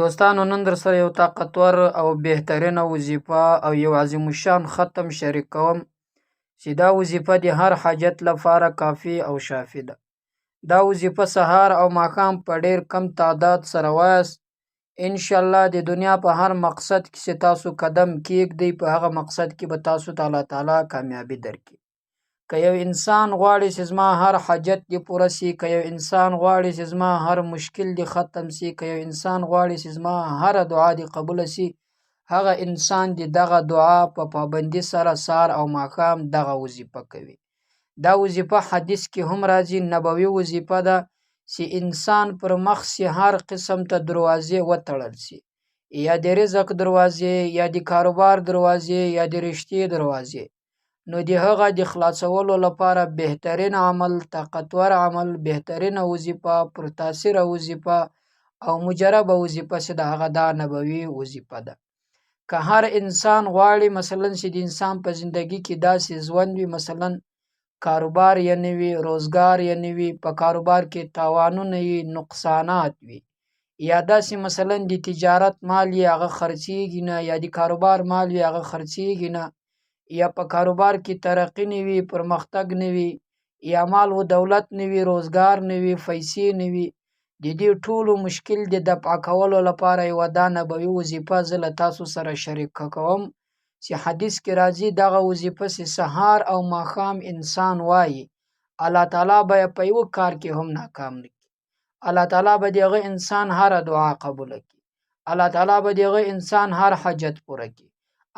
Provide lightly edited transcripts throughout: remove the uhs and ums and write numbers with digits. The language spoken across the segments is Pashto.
دوستانو نن درسره یو طاقتور او بهترینه وظیفه او یو عظیم الشان ختم شریک کوم چې دا وظیفه د هر حاجت لپاره کافي او شافي ده. دا وظیفه سهار او ماښام په ډیر کم تعداد سره وایاست، انشاءالله د دنیا په هر مقصد کې چې تاسو قدم کیږدئ په هغه مقصد کې به تاسو ته الله تعالی کامیابي درکړي. که یو انسان غواړي چې زما هر حاجت دې پوره سي، که یو انسان غواړي چې زما هر مشکل دې ختم سي، که یو انسان غواړي چې زما هره دعا دې قبوله سي، هغه انسان دې دغه دعا په پابندي سره سهار او ماښام دغه وظیفه کوي. دا وظیفه حدیث کې هم راځي، نبوي وظیفه ده چې انسان پر مخ سي هر قسم ته دروازې وتړل سي، یا د رزق دروازې، یا د کاروبار دروازې، یا د رشتې دروازې، نو د هغه د خلاصولو لپاره بهترین عمل، طاقتور عمل، بهترینه وظیفه، پرتاثیره وظیفه او مجربه وظیفه چې د هغه دا نبوي وظیفه ده. که هر انسان غواړي مثلا چې د انسان په زندگی کې داسې ژوند وي، مثلا کاروبار یې نه وي، روزګار یې نه وي، په کاروبار کې تاوانونه وي، نقصانات وي، یا داسې مثلا د تجارت مال یې هغه خرڅېږي نه، یا د کاروبار مال یې هغه خرڅېږي نه، یا په کاروبار کې ترقي نه وي، پرمختګ نه وي، یا مال و دولت نه وي، روزګار نه وي، پیسې نه وي، د دې ټولو مشکل د دفع کولو لپاره یوه دا نبوي وظیفه زه له تاسو سره شریکه کوم چې حدیث کې راځي دغه وظیفه چې سهار او ماښام انسان وایي الله تعالی به یې په یوه کار کې هم ناکام نه کړي. الله تعالی به د هغه انسان هره دعا قبوله کړي. الله تعالی به د هغه انسان هر حاجت پوره کړي.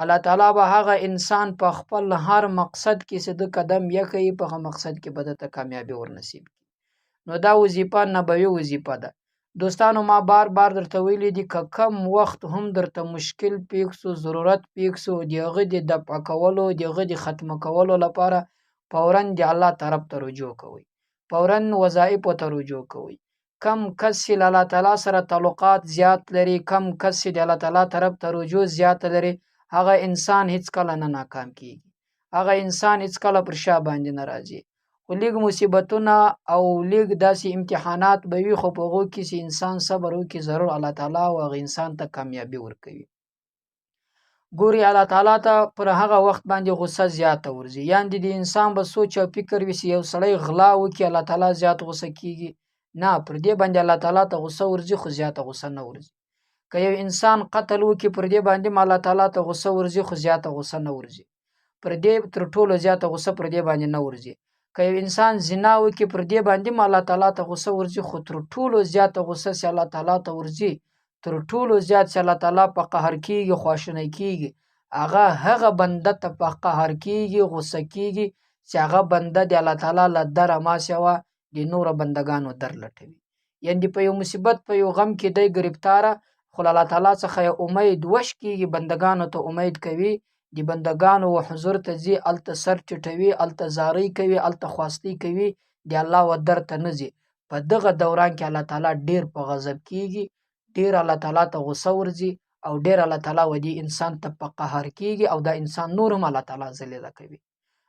الله تعالی به هغه انسان په خپل هر مقصد کې چې ده قدم یښوي په هغه مقصد کې به ده ته کامیابي ورنصیب کړي. نو دا وظیفه نبوي وظیفه ده. دوستانو ما بار بار درته ویلي دي که کم وخت هم درته مشکل پیښ سو، ضرورت پیښ سو، د هغه د دفع کولو، د هغه د ختم کولو لپاره فورا د الله طرف ته رجوع کوئ، فورا وظایفو ته رجوع کوئ. کم کس چې له الله تعالی سره تعلقات زیات لري، کم کس چې د الله تعالی طرف ته رجوع زیاته لري، هغه انسان هیڅکله نه ناکام کیږي، هغه انسان هیڅکله پر شا باندې نه راځي. خو لږ مصیبتونه او لږ داسې امتحانات به وي، خو په هغو کې چې انسان صبر وکړي ضرور الله تعالی او هغه انسان ته کامیابي ورکوي. ګوري الله تعالی ته پر هغه وخت باندې غوسه زیاته ورځي، یعنې د انسان به سوچ او فکر وي چې یو سړی غلا وکړي الله تعالی زیات غوسه کیږي، نه، پر دې باندې الله تعالی ته غوسه ورځي خو زیاته غوسه نه ورځي. که یو انسان قتل وکړي پر دې باندې هم الله تعالی ته غوسه ورځي خو زیاته غوسه نه ورځي، پر دې تر ټولو زیاته غوسه پر دې باندې نه ورځي. که یو انسان زنا وکړي پر دې باندې هم الله تعالی ته غوسه ورځي خو تر ټولو زیاته غوسه چې الله تعالی ته ورځي، تر ټولو زیات چې الله تعالی په قهر کیږي، خواشینی کیږي، هغه هغه بنده ته په قهر کیږي، غوسه کیږي چې هغه بنده د الله تعالی له دره ما سوا د نورو بندګانو در لټوي. یعنې په یو مصیبت په یو غم کې دی ګرفتاره، خو له الله تعالی څخه یې امید وش کیږي، بندګانو ته امید کوي، د بندګانو و حضور ته ځي، هلته سر ټیټوي، هلته زارۍ کوي، هلته خواستۍ کوي، د الله و در ته نه ځي. په دغه دوران کې الله تعالی ډیر په غضب کیږي، ډیر الله تعالی ته غوسه ورځي او ډیر الله تعالی و دې انسان ته په قهر کیږي او دا انسان نور هم الله تعالی ذلیله کوي.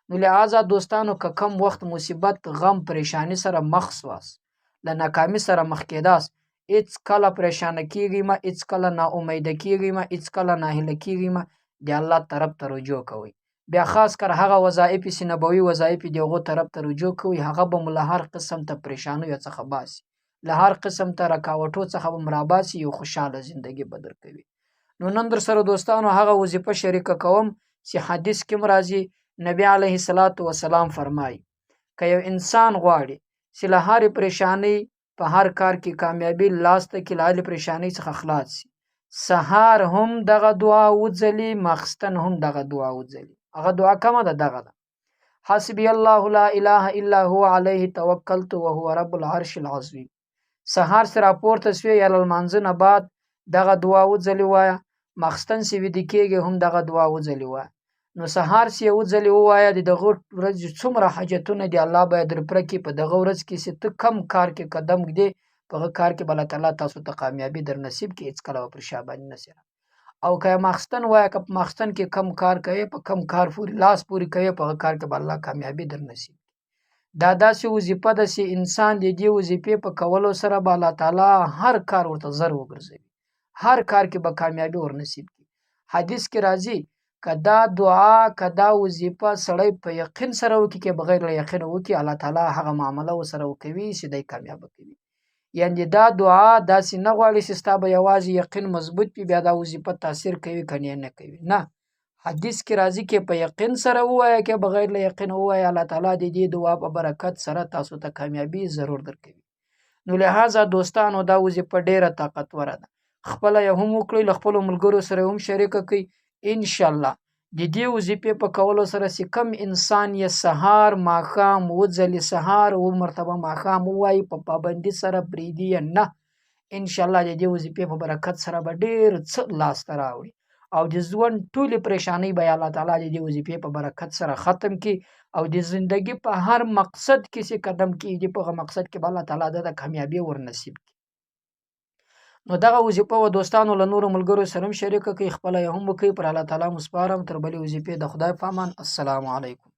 نو لهذا دوستانو که کم وخت مصیبت، غم، پریشانی سره مخ سواست، له ناکامی سره مخ کېداست، هیڅ کله پریشانه کیږئ مه، هیڅ کله نا امیده کیږئ مه، هیڅ کله ناهیله کیږئ مه، د الله طرف ته رجوع کوئ. بیا خاص کر هغه وظایف چې نبوي وظایف دي هغو طرف ته رجوع کوئ، هغه به مو له هر قسم ته پریشانیو څخه باسي، له هر قسم ته رکاوټو څخه به مو راباسي، یو خوشحاله زندگی به درکوي. نو نن در سره دوستانو هغه وظیفه شریکه کوم چې حدیث کې هم راځي، نبی علیه الصلاة والسلام فرمایي که یو انسان غواړي چې له هرې پریشانۍ په هر کار کې کامیابي لاسته کړي، له هرې پریشانۍ څخه خلاص شي، سهار هم دغه دعا وځلي، ماخستن هم دغه دعا وځلي. هغه دعا کومه ده؟ دغه ده: حسبي الله لا اله الا هو علیه توکلت وهو رب العرش العظیم. سهار چې راپورته سوې یا له لمانځه نه بعد دغه دعا وځلي وایه، ماخستن چې ویده کېږي هم دغه دعا وځلي وایه. نو سهار چې یې وځلي ووایه د دغه ورځې څومره حاجتونه دي الله به یې در پوره کړي. په دغه ورځ کې چې ته کم کار کې قدم ږدې په هغه کار کې به الله تعالی تاسو ته کامیابي در نصیب کړي، هېڅکله به پر شا باندې نه سي. او که ماخستن وایه، که په ماخستن کې کم کار کوې، په کم کار پورې لاس پورې کوې، په هغه کار کې به الله کامیابي در نصیب کړي. دا داسې وظیفه ده چې انسان د دې وظیفې په کولو سره به الله تعالی هر کار ورته زر وګرځوي. هر کار کې به کامیابي ور نصیب کړي. حدیث کې راځي، که دا دعا، که دا وظیفه سړی په یقین سره وکړي که بغیر له یقینه وکړي، الله تعالی هغه معامله ورسره وکوي چې دی کامیابه کوي. یعنې دا دعا داسې نه غواړي چې ستا به یوازې یقین مضبوط وي، بیا دا وظیفه تاثیر کوي که نه کوي. نه، حدیث کې راځي کې په یقین سره ووایه که بغیر له یقین ووایه، الله تعالی د دې دعا په برکت سره تاسو ته کامیابي ضرور درکوي. نو لهذا دوستانو، دا وظیفه ډیره طاقتوره ده، خپله یې هم وکړئ، له خپلو ملګرو سره هم شریکه کړئ. انشاءالله د دې وظیفې په کولو سره چې کم انسان یې سهار ماښام اووه ځلې سهار اووه مرتبه ماښام ووایي په پابندي سره، پرېږدي یې نه، انشاءالله د دې وظیفې په برکت سره به ډېر څه لاسته راوړي او د ژوند ټولې پریشانۍ به الله تعالی د دې وظیفې په برکت سره ختم کړي او د زندګي په هر مقصد کې چې قدم کېږدي، په هغه مقصد کې به الله تعالی ده ته کامیابي ورنصیب کړي. نو دغه وظیفه و دوستانو له نورو ملګرو سره هم شریکه کړئ، خپله یې هم وکړئ. پر الله تعالی مو سپارم، تر بلې وظیفې د خدای په امان. السلام علیکم.